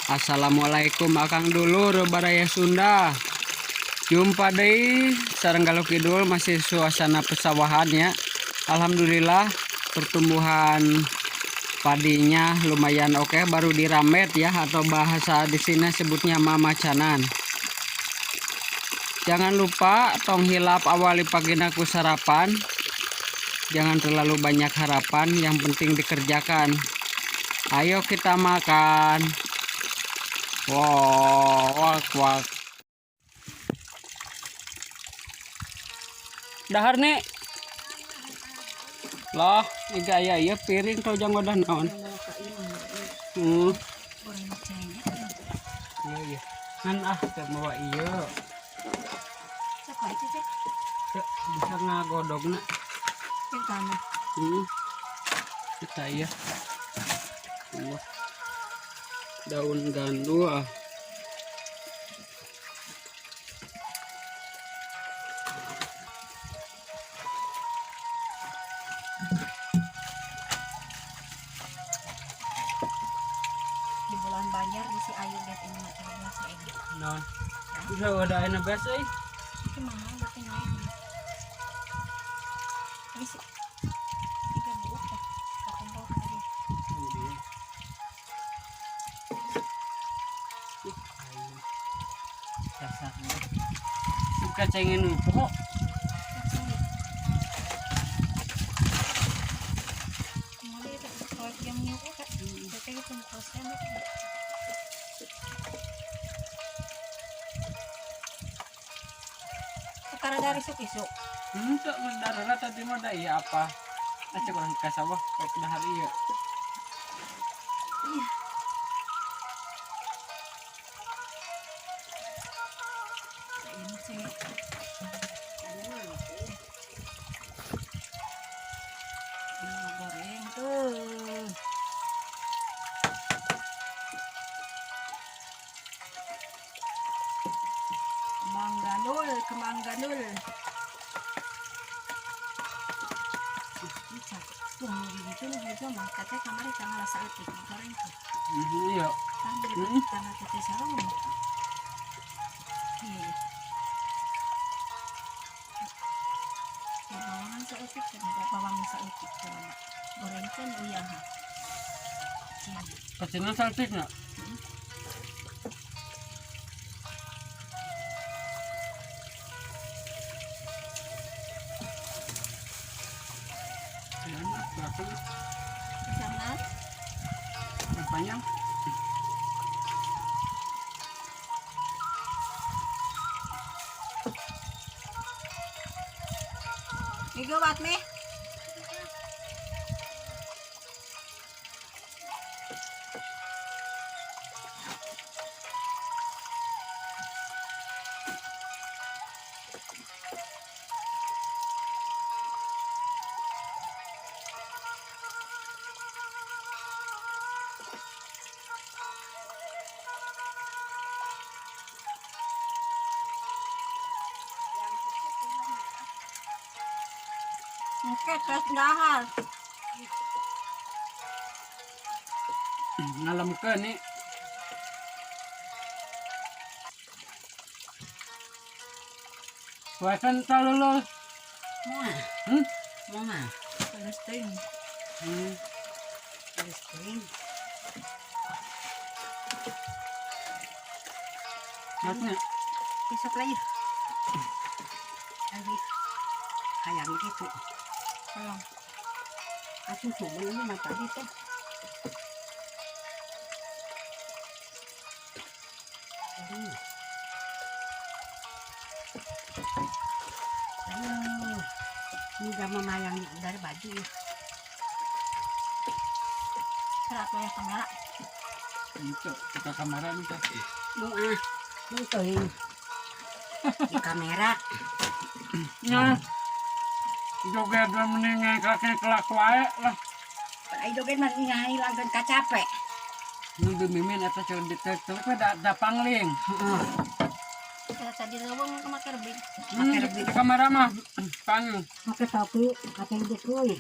Assalamualaikum Akang dulur Baraya Sunda. Jumpa deui sareng Galuh Kidul, masih suasana pesawahan ya. Alhamdulillah, pertumbuhan padinya lumayan oke, baru diramet ya, atau bahasa di sini sebutnya mamacanan. Jangan lupa, tong hilap awali pagina ku sarapan. Jangan terlalu banyak harapan, yang penting dikerjakan. Ayo kita makan. Wow, wak wak. Dahar nih. Lah, iga aya ieu piring tau jang wadah naon. Iya. Ngan ah teu mawa ieu. Teu bisa ngagodogna. Kita iya. Wah. Daun gandu ah. Di bulan Banjar di si Ayu lihat ini mah 13 ribu. Naon? Bisa udah enak biasa euy. Itu mahal berarti naik. Ini sih tiga buah teh. Kumpul tadi. Ini dia. Ayo. Dasarnya. Suka cengin pokok. Kemarin itu kalau jam nyuruh kak, teteh itu kosnya. Karena dari isuk-isuk. Henteu darah tadi mah da ieu apa? Aceh kurang ka sawah rek dahar ieu. Iya. Ini sih. Ini goreng tuh. Kembang gandul, kembang gandul. Ini cakep. Tuh, mau gitu nih hijau mah. Katanya kemarin tanggal saeutik goreng tuh. Iya. Kan dari tanggal teteh sareng. Iya. Ya, bawangan saeutik, ada bawang saeutik tuh. Gorengkeun uyah. Iya. Kecilnya saltik nggak? Enak, berarti Sama yang panjang. Igawat nih. Oke, terus dahar. Ngalemkeun nih. Wakan talulus. Mana? Mana? Palestin. Palestin. Maksudnya, Besok lagi. Lagi. Hayang gitu. Tolong. Asuh cuma ini mah tadi teh. Aduh. Aduh. Ini udah memayang dari baju ya. Serat ya kamera. Itu kita kamera nih teh. Mau ah, mau tuh di kamera. Nah, joget mending ngekak kelak wae lah. Ai joget mah ngahilangkeun kacape. Nu mimin eta ceu di tek da pangling. Heeh. Kita tadi leuweung make rebing. Di kamera mah pangling. Pakai topi, pakai dekuy.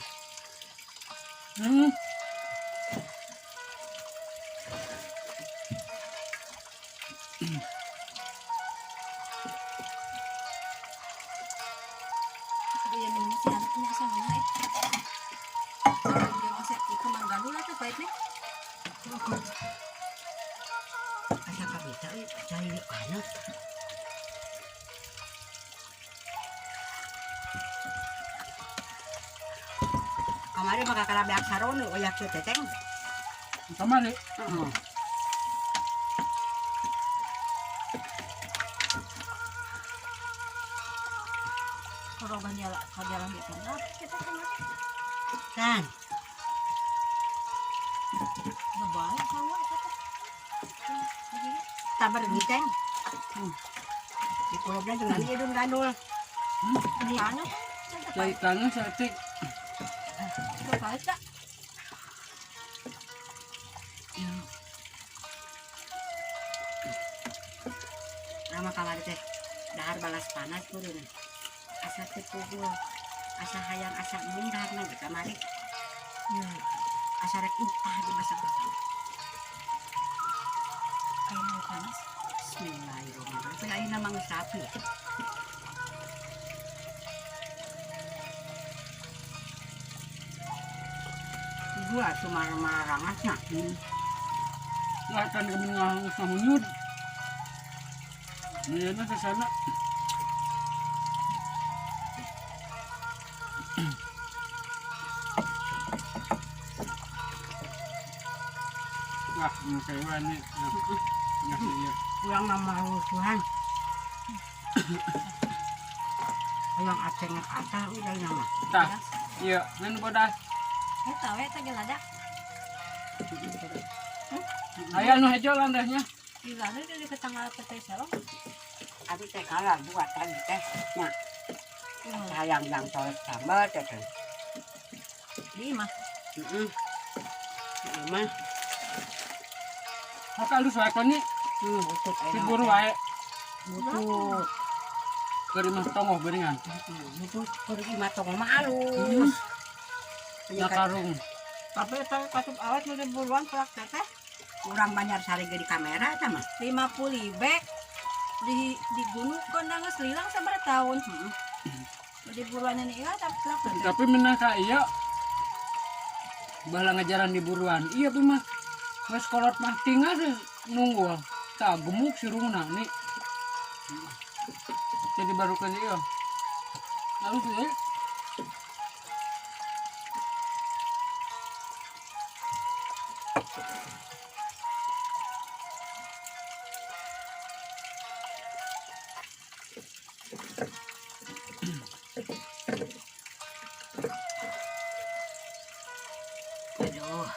Asa kabita euy, cai anu. Kamari mah kakara beak sarono oyak teh teteng. Kamari. Heeh. Koroban jalan ke jalan gitu. Nah, kita kamari. Kan. Lebay sarua eta teh. Tabar giteng. Di kulopna jeung ieu dun gandul. Di mana? Cai tanah saeutik. Baca. Lama kamari teh dahar balas panas kuring. Asa teu pugul. Asa hayang asa mung daharna ge kamari. Asa rek utah di masa baru. Ayeuna panas. Bismillahirrahmanirrahim. Ayeuna mah geus rapi. Gua cuma marangasnya. Lah kan kami ngahunyud. Iya na sana. Wah, ini kayak nih. Ya, iya. Kurang nama Tuhan. Hayang aceng atah udah nama. Tah, iya, ngan bodas. Eta we eta ge lada. Aya nu hejo landahnya. Di lada di ketanggal petai selong. Abi teh kalah buat tadi teh. Nya. Hayang yang tolek sambal teh teh. Di imah. Heeh. Di imah. Maka alus wae koni. Butut ayeuna. Sibur wae. Butut. Keur imah tongoh beuringan. Butut keur imah tongoh mah alus. Na karung. Tapi eta kasup awet nu buruan pelak teteh. Urang Banjarsari ge di kamera eta mah. 50 bek di gunung kondang geus lilang sabaraha tahun. Heeh. Di buruan ini ieu tapi pelak teteh. Tapi menang ka iya. Baheula ngajaran di buruan. Iya pi mah. Geus kolot mah tinggal nunggu. Tah gemuk sirungna nih. Jadi baru kan iya. Lalu sih. Aduh.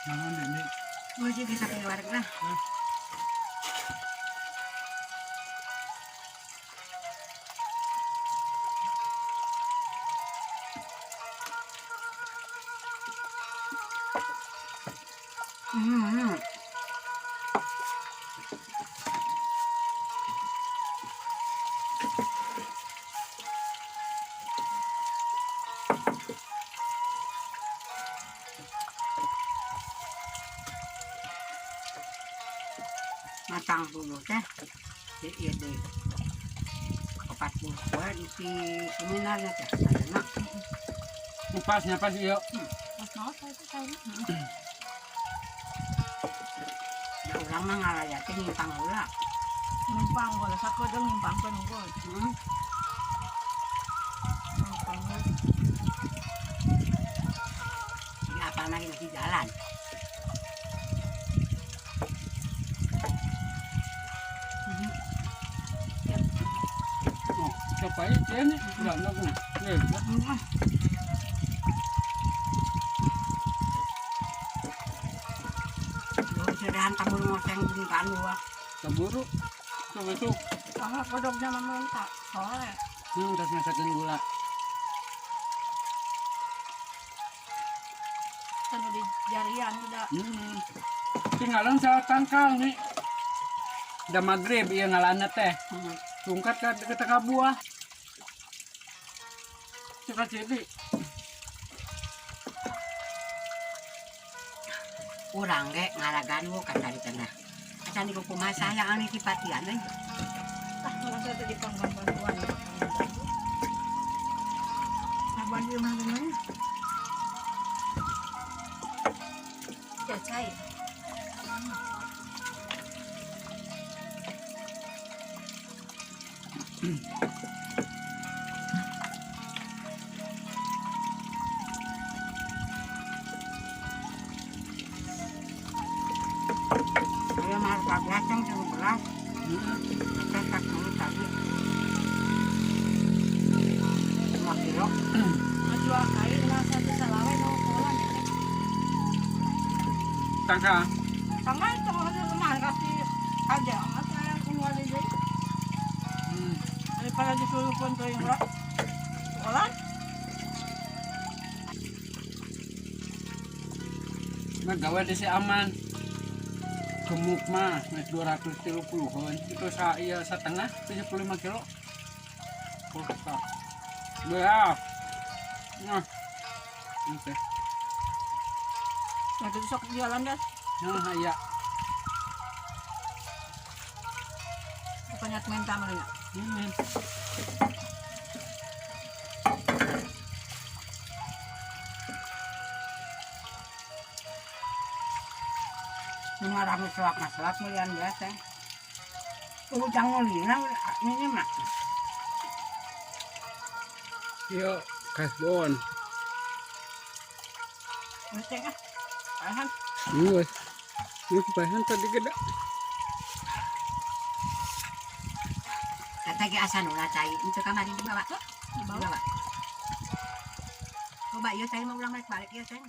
Naon ini? Masih bisa keluar lah. Matang dulu teh di ieu deui. 40 poe di seminarnya teh sadayana. Pas nya pas ieu. Pas naon teh tahu. Da urang mah ngalaya teh nyimpang heula. Nyimpang heula sakedeung nyimpangkeun unggul. Nyimpang heula. Di apa lagi di jalan. Coba aja nih, udah nggak kena. Nih, Sudahan kabur ngoseng di gua. Kaburu, coba itu. Sama kodoknya mama minta, soalnya. Terus masakin gula. Kan di jarian udah. Tinggalan salah tangkal nih. Udah maghrib, iya ngalana teh. Tungkat ke tengah buah. Cukacili. Urang ge ngalagan wo ka tadi teh. Acan di kumaha saya anu dipatian euy. Tah masa tadi panggang bantuan. Saban di rumah rumahnya. Ya cai. Ayo mah 14 jam 13. Kita tak mau tadi. 5 kilo. Ngajual kai lah satu salawe no kolan ya. Tangka. Tangan itu kalau rumah kasih aja, atau yang keluar dari daripada disuruh pun tuh yang kolan. Nah, gawe di si aman. Gemuk mah 230-an. Itu sa iya setengah 75 kilo. Pulsa. Berat. Nah. Oke. Nah, itu sok jualan dah. Nah, iya. Bukannya minta malunya. Hmm. Ini rame selak maselak mulian biasa. Ujang mulina ini mah. Yuk, kasbon. Ngecek ah. Pahan. Iya. Ini kepahan tadi gede. Kata ge asa nu cai, itu kamari dibawa. Dibawa. Dibawa. Coba ieu cai mah ulang balik-balik ieu cai.